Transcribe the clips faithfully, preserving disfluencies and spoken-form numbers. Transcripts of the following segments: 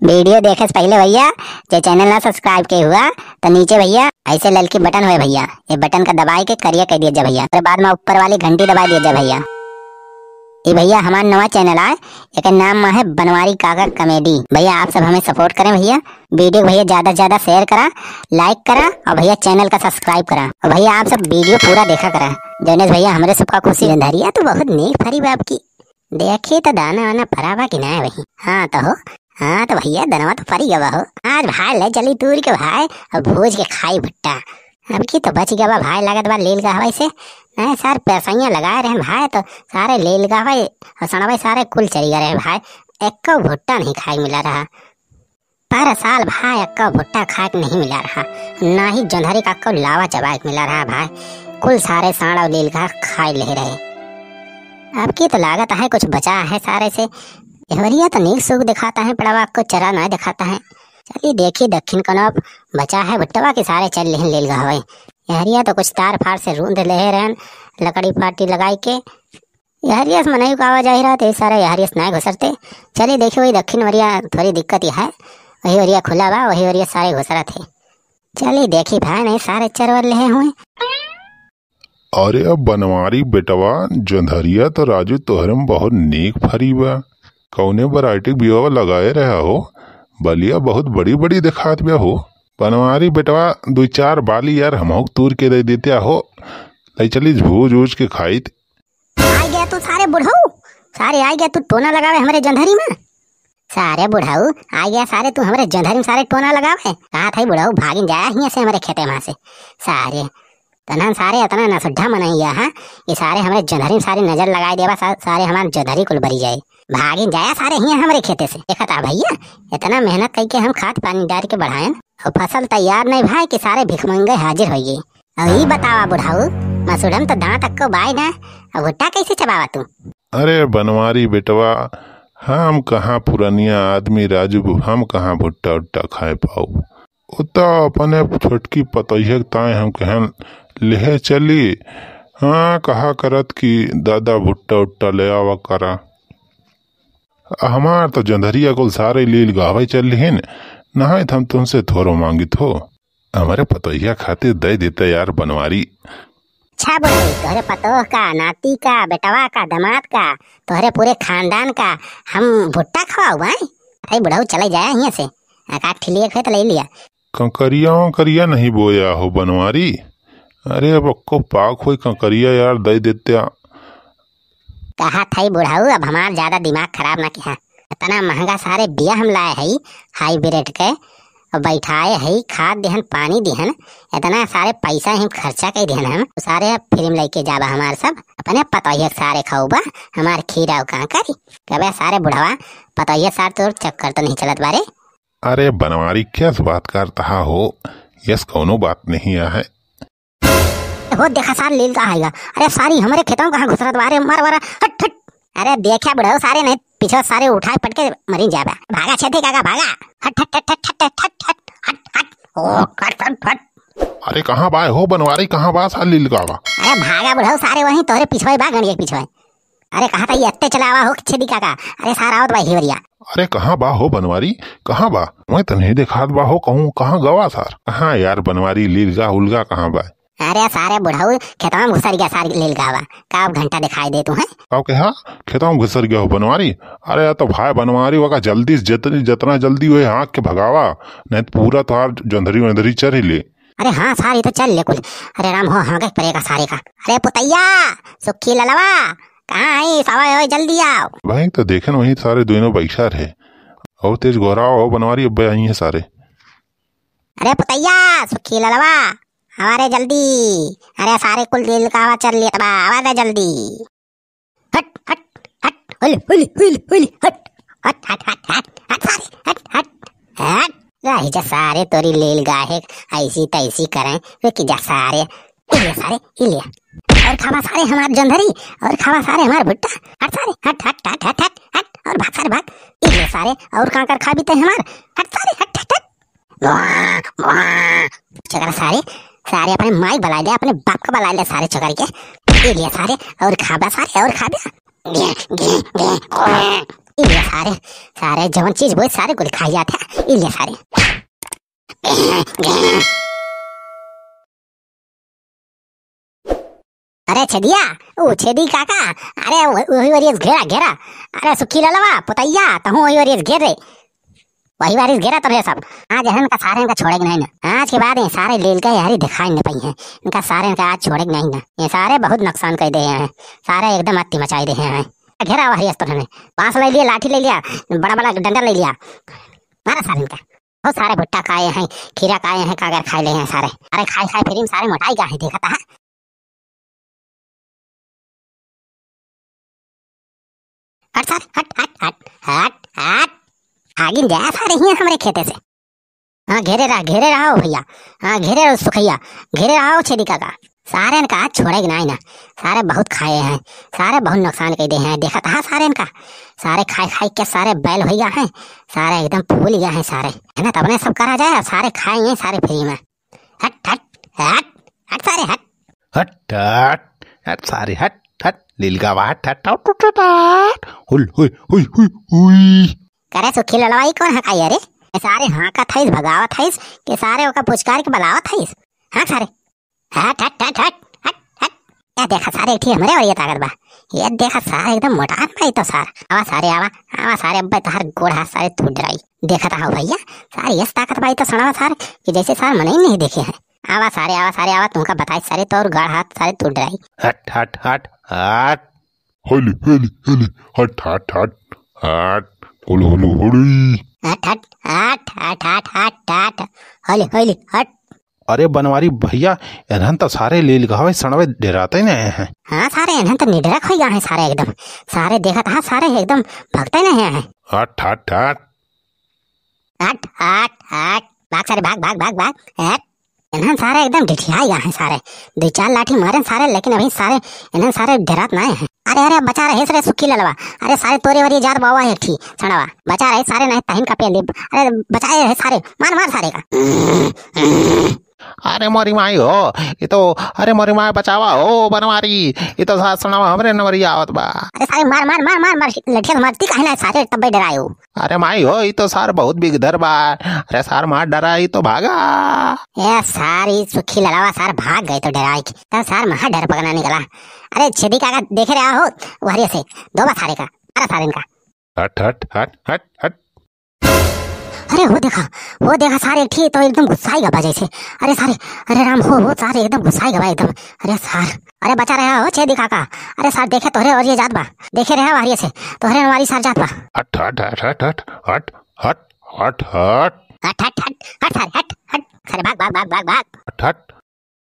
वीडियो देखे से पहिले भइया, जे चैनल ना subscribe के हुआ, तो नीचे भइया ऐसे ललकी बटन होए भइया, ये बटन का दबाए के करिया कर दिया जा भइया। ओकरे बाद में ऊपर वाली घंटी दबा दिया जा भइया। ये भइया हमार नवा चैनल आए, एकर नाम मा है बनवारी काका कॉमेडी। भइया आप सब हमें support करें भइया, वीडियो भइया ज्यादा से ज्यादा share करा, like करा और भइया चैनल का subscribe करा। और भइया आप सब वीडियो पूरा देखा करा, जौने से भइया हमरे सबका खुशी। जौंधरिया तो बहुत नीक फरी बा अबकी। देखी तो दाना वाना फरा बा कि नाहीं वही। हाँ तो हो, हाँ तो भइया दनवा तो फरी गवा हो। आज भाई ले चली तूर के भाई, अब भूज के खाई भुट्टा। अबकी तो बच गवा भाई, लागत बा लील गहवाई से। नाहीं सार पैसइया लगाए रहे भाई, तो सारे लील गहवाई और सणवाई सारे कुल चली गए रहे भाई। एक्को भुट्टा नहीं खाए मिला रहा। पर साल भाई एक्को भुट्टा खाए के नहीं मिला रहा, ना ही जौंधरी का एक्को लावा चबाए के मिला रहा भाई। कुल सारे साँड़ और लील गहवा खाए ले रहे। अबकी तो लागत है कुछ बचा है सारे से। एहवरिया तो नीक सूख दिखाता है, पड़वा को चरा ना दिखाता है। चली देखी दक्षिण कनोप बचा है भुट्टवा के सारे चल लेहन लील गहवाई। एहरिया तो कुछ तार फार से रूंध ले रहन, लकड़ी पाटी लगाई के। एहरिया से मनई को आवाजाही रहत, ये सारे एहरिया से नाहीं घुसरते। चली देखी वही दक्षिण वरिया थोड़ी दिक्कत ही है, वही वरिया खुला बा, वही वरिया सारे घुसरत है। चली देखी भाई, नहीं सारे चरवर लेहे हुए। अरे अब बनवारी बेटवा, जौंधरिया तो राजू तोहरे में बहुत नीक फरी बा। कौने variety बियावा लगाए रहा हो? बलिया बहुत बड़ी बड़ी देखात बा हो। बनवारी बेटवा, दो चार बाली यार हमहू तूर के दे देते हो, ले चली भूज उज के खाइत। आ गया तू सारे बुढ़ऊ, सारे आ गया तू टोना लगावे हमरे जौंधरी में। सारे बुढ़ऊ, आ गया सारे तू हमरे जौंधरी में सारे टोना लगावे। कहा था बुढ़ऊ, भागिन जाया हियां से हमरे खेते में से। सारे तनहन सारे इतना नसुड्ढा मनइया, हाँ? ये सारे हमरे जौंधरी में सारी नजर लगाए देवा, सा-, सारे हमार जौंधरी कुल बरी जाए। भागिन जाया सारे हियां हमरे खेते से। देखा था भइया, इतना मेहनत करके हम खाद पानी डाल के बढ़ाएन, और फसल तैयार नहीं भाई कि सारे भिखमंगे हाजिर होइए। और ई बतावा बुढ़ऊ, मसूड़म तो दांत अक्को बाय ना, अब भुट्टा कैसे चबावा तू? अरे बनवारी बेटवा, हम कहाँ पुरनिया आदमी राजू, हम कहाँ भुट्टा उट्टा खाए पाऊ? उ त अपने छोटकी पतोहिया के ताए हम कहन लेहे चली। हाँ, कहा करत कि दादा भुट्टा उट्टा ले आवा करा। हमार तो जौंधरिया कुल सारे लील गहवाई चल लिहिन, नाहीं त हम तुमसे थोरो मांगित हो। हमरे पतोहिया खातिर दे देते यार बनवारी। अच्छा बोले, तोहरे पतोह का, नाती का, बेटवा का, दामाद का, तोहरे पूरे खानदान का हम भुट्टा खवाऊ भाई? अरे बुढ़ऊ चले जाया हियां से, आ का ठिलिए खेत ले लिया। कंकरिया वंकरिया नहीं बोया हो बनवारी? अरे अब अक्को पाक होई कंकरिया यार, दे देत्या। कहा था बुढ़ऊ, अब हमार ज्यादा दिमाग खराब ना किहा। इतना महंगा सारे बिया हम लाए हई hybrid के, और बैठाए हई, खाद दिहन, पानी दिहन, इतना सारे पैसा हम खर्चा कर दिहन हम, सारे अब free में लेके जाबा हमार सब, अपने पतोहिया के सारे खौबा, हमार खीरा और कांकरी। कबे सारे बुढ़वा, पतोहिया सार तोर चक्कर तो नहीं चलत बारे? अरे बनवारी, कैस बात करता हो? यस कौनो बात नहीं है। हो देखा सार लील का आएगा। अरे सारी हमरे खेतों कहाँ घुसरत बा? अरे मर मर, हट हट। अरे देखा बुढ़ऊ सारे नहीं पीछे सारे उठाए पटके मरी जाबा। भागा छेदी काका भागा। हट हट हट हट हट हट हट हट हट। ओ हट हट हट। अरे कहाँ बा हो बनवारी, कहाँ बा सार लील का बा? अरे भागा बुढ़ऊ सारे वहीं तोहरे पीछे बा, गंडिया के पीछे। अरे कहा था ये अत्ते चलावा हो छेदी काका। अरे सार आवत बा हिवरिया। अरे कहाँ बा हो बनवारी, कहाँ बा? मैं तो नहीं देखात बा हो, कहूँ कहाँ गवा सार? हाँ यार बनवारी, लीलगा उलगा कहाँ बा? अरे सारे बुढ़ऊ खेतवा में घुसर गया सार लीलगा बा। का अब घंटा दिखाई दे तू है? का कहा? खेतवा में घुसर गया हो बनवारी? अरे यार तो भाई बनवारी वका जल्दी से जितनी, जितना जल्दी होए हाँक के भगावा, नहीं तो पूरा तोहार जौंधरी वंधरी चर ही ले। अरे हाँ सार, ये तो चल ले कुल। अरे राम हो, हाँके पड़ेगा सारे का। अरे पुतैया, सुखी ललवा, कहाँ आई? सावा हो, जल्दी आओ। भाई तो देखन वहीं सारे दोनों बैठा रहे। और तेज गोहरावा हो बनवारी, अब आई है सारे। अरे पुतैया, सुखी ललवा, आवा रे जल्दी। अरे सारे कुल लीलगा चल लेत बा, आवा रे जल्दी। हट हट हट, हुल हुल हुल हुल, हट हट हट हट हट हट, सारे हट हट हट। रही जा सारे, तोरी लीलगा है, ऐसी तैसी करें, रुकी जा सारे। ई ले सारे, ई ले। और खावा सारे हमार जौंधरी, और खावा सारे हमार भुट्टा। हट सारे, हट हट हट हट हट हट, और भाग सारे भाग। ई ले सारे, और कांकर खा भी ते हमार। हट सारे, हट हट हट। वाह, वाह। चकरा सारे, सारे अपने माई बलाए ले, अपने बाप का बलाए ले सारे चकर के। ई ले सारे, और खाबा सारे, और खाबा। घे, घे, घे, वाह। ई ले सारे, सारे जवन चीज बोए सारे कुल खाई जात है। ई ले सारे। अरे छेदिया, ओ छेदी काका, अरे वही, वही वाली घेरा, घेरा। अरे सुखी ललवा, पुतैया, तहूँ वही वाली घेर रे। वही वाली घेरा तब है सब। आज इनका सारे इनका छोड़े के नहीं ना। आज के बाद ये सारे लीलगा यारी दिखाई नहीं पाई हैं। इनका सारे इनका आज छोड़े के नहीं ना। ये सारे बहुत नुकसान कर दे हैं। सारे एकदम अति मचाई दे हैं। घेरा वही अस्तुर ने। बांस ले लिया, लाठी ले लिया, बड़ा बड़ा डंडा ले लिया। मारा सारे इनका। बहुत सारे भुट्टा खाए हैं, खीरा खाए हैं, कागर खाए ले हैं सारे। अरे खाए खाए फिर सारे मोटाई गया है, देखा था। हट सारे, हट, हट, हट, हट, हट। भागिन जा सारे हियां हमरे खेते से। हाँ, घेरे रहा, घेरे रहा हो भैया। हाँ, घेरे रहो सुखैया, घेरे रहा हो छेदी काका। सारे इनका आज छोड़े के नाई ना। सारे बहुत खाए हैं, सारे बहुत नुकसान कर दे हैं। देखा था सारे इनका, सारे खाए खाए के सारे बैल हो गया है, सारे एकदम फूल गया है सारे, है ना। तब ने सब करा जाए, सारे खाए हैं सारे फ्री में। हट, हट, हट, हट सारे, हट। हट, हट, हट सारे, हट, हट, लीलगावा, हट, हट, हट, हट, हट, हट। हुल, हुई, हुई, हुई, हुई। करे सुखी ललवा, ई कौन हकाई अरे? ये सारे हाँकत हईस, भगावत हईस, के सारे ओका पुचकार के बलावत हईस। हाँ सारे, हट, हट, हट, हट, हट, हट। या देखा सारे, एक ठी हमरे ओरिया ताकत बा। ये देखा सारे एकदम मोटान बा ई तो सार। आवा सारे, आवा, आवा सारे, अब्बे तोहार गोड़ हाथ सारे तोड़ डराई। देखत हो भैया, सारे यस ताकत बा ई तो सड़वा सार, कि जैसे सार मनई नहीं देखे हैं। आवा सारे, आवा सारे, आवा, तुमका बताई सारे, तोर गोड़ हाथ सारे तोड़ डराई। हट, हट, हट, हट। होली, होली, होली, हट, हट, हट, हट। होली, होली, होली। हट, हट, हट, हट, हट, हट, हट। होली, होली, हट। अरे बनवारी भैया, इन्हन तो सारे लीलगावे सड़वे डेराते नहीं हैं। हाँ सारे, इन्हन तो निडरक हो गया है सारे एकदम। सारे देखत, हाँ सारे एकदम भगते नहीं हैं। हट, हट, हट। हट, हट, हट। भाग सारे, भाग, भाग, भाग, भाग। हट। इन्हन सारे एकदम ढिठिया गया है सारे। दो चार लाठी मारे सारे, लेकिन अभी सारे, इन्हन सारे डेरात नहीं हैं। अरे, अरे, बचा रहे सारे सुखी ललवा। अरे सारे तोरे वरी जात बावा है ठी, सड़वा। बचा रहे सारे, नहीं तहिन का पेल दे। अरे बचाए रहे सारे, मार, मार सारे का। अरे मोरी माई हो, ये तो, अरे मोरी माई बचावा हो बनवारी, ये तो सासनवा हमरे नवरी आवत बा। अरे सारे मार, मार, मार, मार, मार, लठिया से मारती काहे ना सारे, तब्बे डराए हो। अरे माई हो, ये तो सार बहुत बिगधर बा। अरे सार मार डरा, ये तो भागा। ए सार, ई सुखी ललावा सार भाग गए तो डराए के। तब सार महा डर पकड़ा निकला। अरे छेदी काका देखे रहा हो, वहरे से, दो बा सारे का, अरे सारे इनका। हट, हट, हट, हट, हट। अरे वो देखा, वो देखा सारे, एक ठी तो एकदम गुस्साई गबा जैसे। अरे सारे, अरे राम हो, वो सारे एकदम गुस्साई गबा एकदम। अरे सार, अरे बचा रहा हो छेदी काका। अरे सार देखे तोहरे ओरिया जात बा, देखे रहा वारिये से, तोहरे वारी सार जात बा। हट, हट, हट, हट, हट, हट, हट, हट, हट। हट, हट, हट, हट सारे, हट, हट। सारे भाग, भाग, भाग, भाग, भाग। हट, हट।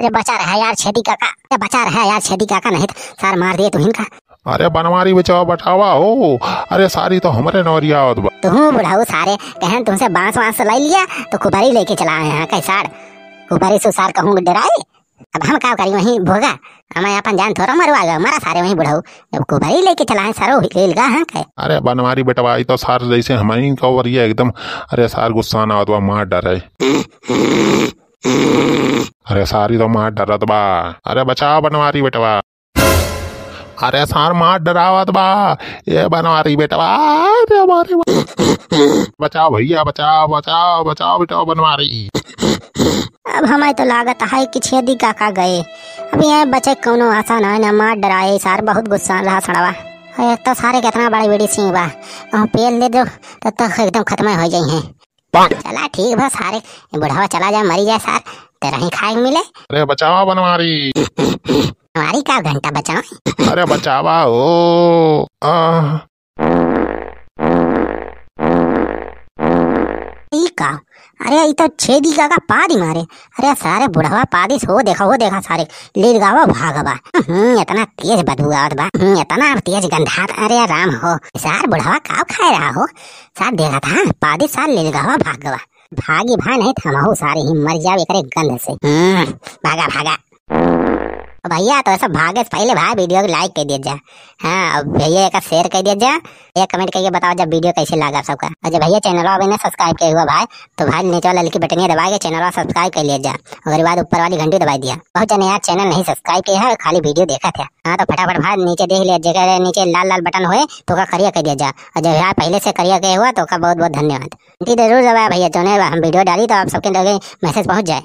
अरे बचा रहा यार छेदी काका, अरे बचा रहा यार छेदी काका, नहीं तो सार मार दिए तुहिन का। अरे बनवारी बचावा, बचावा हो। अरे सारी तो हमरे नवरिया आवत बा। तुहूँ बुढ़ऊ सारे, कहन तुमसे बांस वांस लाई लिया तो कुबरी लेके चला आए हैं, कैसाड़। कुबरी सु सार कहूँ डराए। अब हम का करी वहीं भोगा, हम अपन जान थोड़ा मरवा गए, मरा सारे वहीं बुढ़ऊ। जब कुबरी लेके चला है सारो लीलगा हाँ के। अरे बनवारी बेटवा, ई तो सार जैसे हमनी का वरिया एकदम। अरे सार गुस्सा ना आवत बा, मार डरे। अरे सारी तो मार डरत बा। अरे बचाओ बनवारी बेटवा। अरे सार मार डरावत बा। ए बनवारी बेटवा, अरे मारे बा-, बचाओ भैया, बचाओ, बचाओ, बचाओ बेटवा बनवारी। अब हमें तो लागत है कि छेदी काका गए। अब यहाँ बचे कौनो आशा ना है, ना मार डराए सार, बहुत गुस्सा रहा सड़वा। अरे तो सारे कितना बड़ा बीड़ी सिंह बा, कहूँ पेल दे दो, तब तक एकदम खत्म हो जाई हैं। चला ठीक बा सारे, बुढ़वा चला जाए, मरी जाए सार, तेरा ही खाए मिले। अरे बचावा बनवारी। बनवारी का घंटा बचाओ। अरे बचावा हो। आह। ई का? अरे ई तो छेदी काका पादी मारे। अरे सारे बुढ़वा पादिस हो देखा, हो देखा सारे। लीलगावा भागवा। हम्म, इतना तेज बदबू आवत बा। हम्म, इतना तेज गंधात। अरे राम हो। सार बुढ़वा काव खाए रहा हो? सार देखा था, पादी सार लीलगावा भागवा। भागी भा नहीं तो हमहू सारे ही मर जाओ एकरे गंध से। हम्म, भागा, भागा। और भैया, तो सब भागे से पहले भाई video के like कर दिया जा। हाँ, और भैया एक share कर दिया जा, एक comment करके बताओ जा video कैसे लगा आप सबका। और जो भैया channel अभी ना subscribe किए हुआ भाई, तो भाई नीचे वाला ललकी बटनिया दबा के channel subscribe कर लिया जा। ओकरे बाद ऊपर वाली घंटी दबा दिया। बहुत जने यार channel नहीं subscribe किए हैं, खाली video देखत है। हाँ, तो फटाफट भाई नीचे देख लिया, जेकर नीचे लाल लाल button होए तो ओका करिया कर दिया जा, और जो यार पहले से करिया किए हुआ तो ओका बहुत बहुत धन्यवाद। घंटी जरूर दबाया भैया, जोने हम video डाली तो आप सबके लगे message पहुँच जाए।